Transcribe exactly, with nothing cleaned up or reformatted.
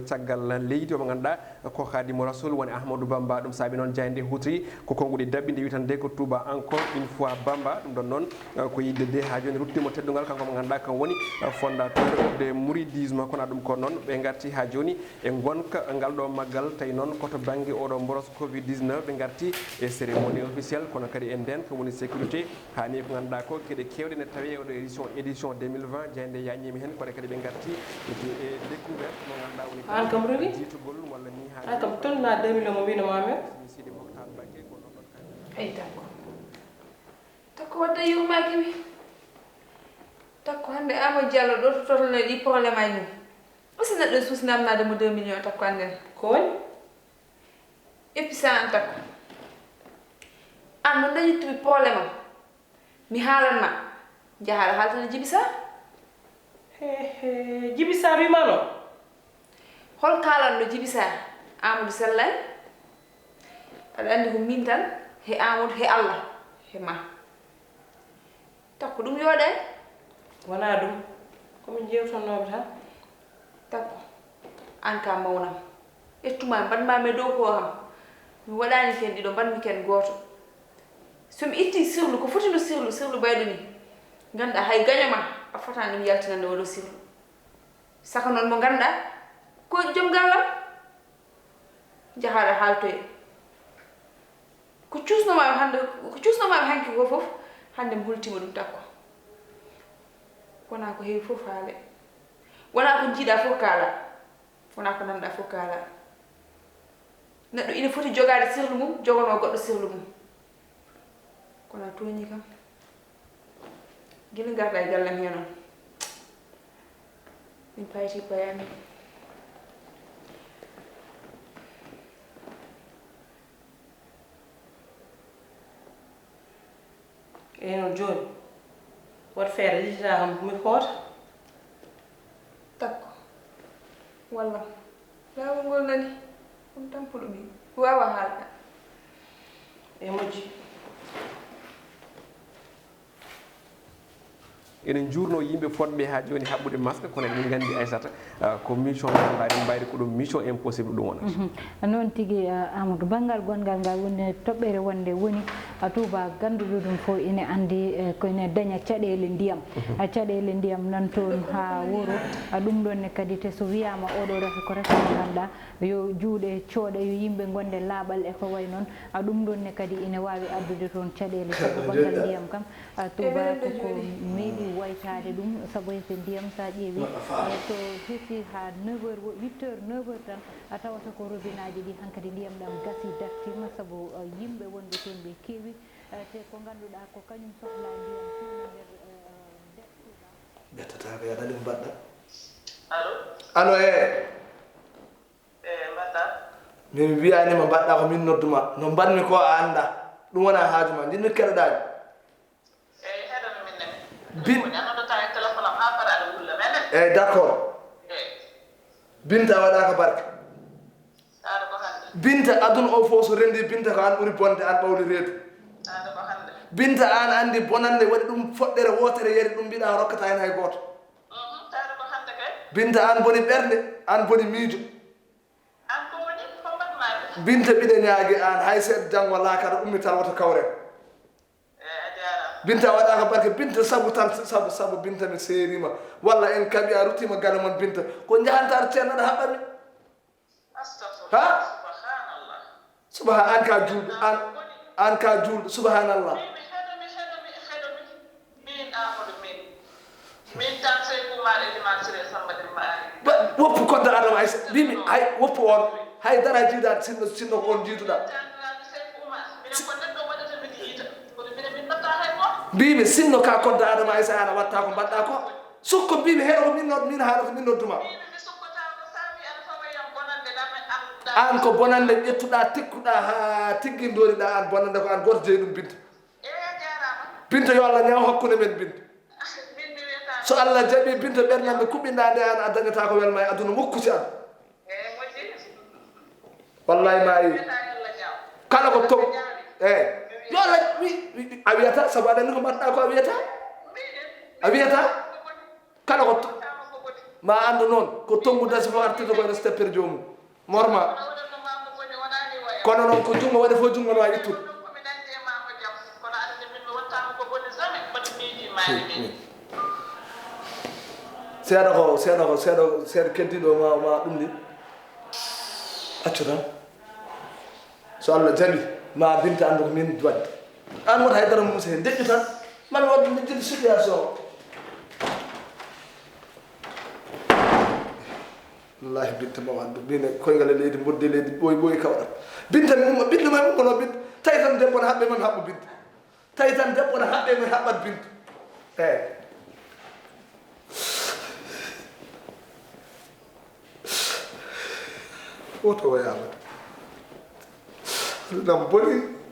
Caggal leydi, omo ngannduɗaa ko Khadimou Rassoul woni Ahmadou Bamba. Ɗum saabi noon jaaynde huutri ko konnguɗi daɓɓi nde wiyetande ko Touba encore une fois Bamba. Ɗum ɗon noon, eh, ko yidde de haa jooni ruttiima teddungal, kanko mo ngannduɗaa kam woni, eh, fondateur de mouridisme. Kono ɗum ko noon ɓe ngarti haa jooni e ngonka ngal ɗo maggal, tawi noon ko to bannge oɗo mboros covid dix-neuf ɓe ngarti e cérémonie officielle, kono kadi e ndeen ko woni sécurité. Haa ni ko ngannduɗaa ko geɗe keewɗe ne tawee e oɗo édition, édition deux mille vingt, jaaynde yañiima heen, kono kadi ɓe ngarti e, e découverte mo ngannduɗaa woni an kam Ruby? Jiitugol walla ni haa an kam tolna deux millions mo mbino ma men. Sidi Mokhtar Mbacké ko noon ɗon kadi. Ay, Takko. Takko wadda yurmaaki mi. Takko hannde Amadou Diallo ɗo to totale ɗi problème aji mum. O si neɗɗo suusi namnaade mo deux millions Takko hannde. Ko woni? Eppi sa an Takko. An no dañittuɓe problème am. Mi haalan ma. Njahaɗa haaltana Jibi Sarr. He, he, Jibi Sarr wima noon? Hol kaalanɗo Jibi Sarr? Amadou Sellay. Aɗa anndi ko min tan, he Amadou, he Allah, he ma. Takko ɗum yooɗe. Wona ɗum. Ko min jewtannooɓe tan. Takko, an ka mawnam. Ettuma mbaɗma me dow ko kam. Mi waɗani ken ɗiɗo, mbaɗmi ken gooto. So mi itti sirlu, ko foti no sirlu, sirlu bayɗo ni. Ngannduɗaa hay gaño ma, a fotani ɗum yaltinande oɗo sirlu. Saka noon mo ngannduɗaa, ko joom gallam. Njahaɗa haaltoye. Ko cuusnoma hannde, ko cuusnoma hanki ko fof, hannde mbultima ɗum Takko. Wona ko heewi fof haale. Wona ko jiiɗa fof kaala. Wona ko nanɗa fof kaala. Neɗɗo ina foti jogaade sirlu mum, jogono goɗɗo sirlu mum. Kono a tooñi kam. Gila ngarɗa e gallam hee noon. Min payti payami. Eyi noon jooni, woto feere yejjita kam mi hoota. Takko. Walla. Laawol ngol nani. Ɗum tampuɗo mi. Waawa haalde. E moƴƴi. Ene njuurnoo yimɓe fotɓe haa jooni haɓɓude masque, kono eɗen nganndi Aysata, ah, ko mission mo ngannduɗaa eɗen mbayri ko ɗum mission impossible ɗum wonata. Mhm. Noon tigi, ah, Amadou, banngal gonngal ngal woni toɓɓere wonde woni, ah, Touba, ngannduɗo ɗum fof ene anndi, eh, ko ene daña caɗeele ndiyam. Mhm. Ah, caɗeele ndiyam nan toon haa wuro. Ah, ɗum ɗoon ne kadi te so wiyaama oɗo rafi ko rafi mo ngannduɗaa yo juuɗe cooɗa, yo yimɓe ngonde laaɓal e ko wayi noon. Ah, ɗum ɗoon ne kadi ene waawi addude toon caɗeele sabu banngal ndiyam kam. Ah, Touba ko ko meeɗi waytaade ɗum, sabu e so ndiyam so a ƴeewi, eh, so hesi haa neuf heures, wo-, huit heures, neuf heures tan, a tawata ko robinaaji ɗi hankadi ndiyam ɗam gasi dartiima, sabu, eh, yimɓe wonɓe toon ɓe keewi, eh, te ko ngannduɗaa ko kañum sohlaa ndiyam feewni nder, eh, nder Touba. Ɓettata ko yaɗa ɗum mbaɗɗa. Allo? Allo, eh. Eh, mbaɗɗa? Min wiyaani mo mbaɗɗa ko min nodduma. No mbaɗmi ko a annda. Ɗum wona haaju ma. Njiɗmi keɗoɗaade. Eyi, heɗomi min ne. Bin- Woni a noddata e téléphone am haa fara aɗa wulla men ne. Eyi, d'accord. Eyi. Binta waɗaaka barke. Taade ko hannde. Binta aduna o fof so renndi Binta ko an ɓuri bonde, an ɓawli reedu. Taade ko hannde. Binta an anndi bonannde waɗi ɗum foɗɗere wootere yari ɗum mbiɗa rokkata heen hay gooto. Mhm, taade ko hannde kay. Binta an boni ɓernde, an boni miijo. An ko woni ko mbaɗmaa? Binta mbiɗa ñaagi an hay seeɗa janngo laakara ummital woto kawren. Binta waɗaaka barke, Binta sabu tan, sabu, sabu Binta mi seeriima. Walla en kaɓi a ruttiima galle mon Binta. Ko njahanta aɗa ceerno aɗa haɓɓa mi. Astagfirullah. Ha? Subhanallah. Subha-, an ka juulɗo, an, an ka juulɗo, subhanallah. Min, mi heɗo, mi heɗo, mi heɗo, mi, min Amadou, min. Min tan Seyku Umar e Liman Siré Samba Demba Ali. Ba-, woppu kodda Adama Aïssa. Mbimi, hay, woppu on. Hay dara jiidaade sinno, sinno ko on jiiduɗa. Mbimi, sinno ka kodda Adama Aïssa, ana watta ko mbaɗɗa ko. Sukko mbimi, heɗo ko min nod-, min haala ko min nodduma. An ko bonande ƴettuɗa, tikkuɗa, ha tiggindoriɗa an bonande ko an goto jeyi ɗum Binta. Binta yo Allah ñaaw hakkunde men Binta. So Allah jaɓi Binta ɓernande kuɓɓinɗa nde an a dañata ko welma e aduna mukku si an. Wallahi ma yi. Kala ko tom. Eh. Yo Allah wi, wi, a wiyata sabu aɗa anndi ko mbaɗɗa ko a wiyata. A wiyata. Kala ko to-, Ma anndu noon, ko tonngu dasi fof artirta ko e reste per joomum. Morma. Kono noon, ko junngo waɗi fof, junngo no waawi ittude. Seeɗa ko, seeɗa ko, seeɗa, seeɗa keddiiɗo ma, ma ɗum ni. Accu tan. So Allah jaɓi, ma Binta anndu ko min waɗde. Aan wota hay dara mum, se ndeƴƴu tan. Man waɗde lijjiti situation o. Wallahi, Binta ma waɗde. Min e koyngal e leydi, mboddi e leydi, ɓooyi, ɓooyi kawɗat. Binta mi umma, Binta ma ummono, Binta. Tawi tan debbo na haɓɓe, man haɓɓo Binta. Tawi tan debbo na haɓɓe, man haɓɓat Binta. Eeyi. Woto o yaawata. Nam boni.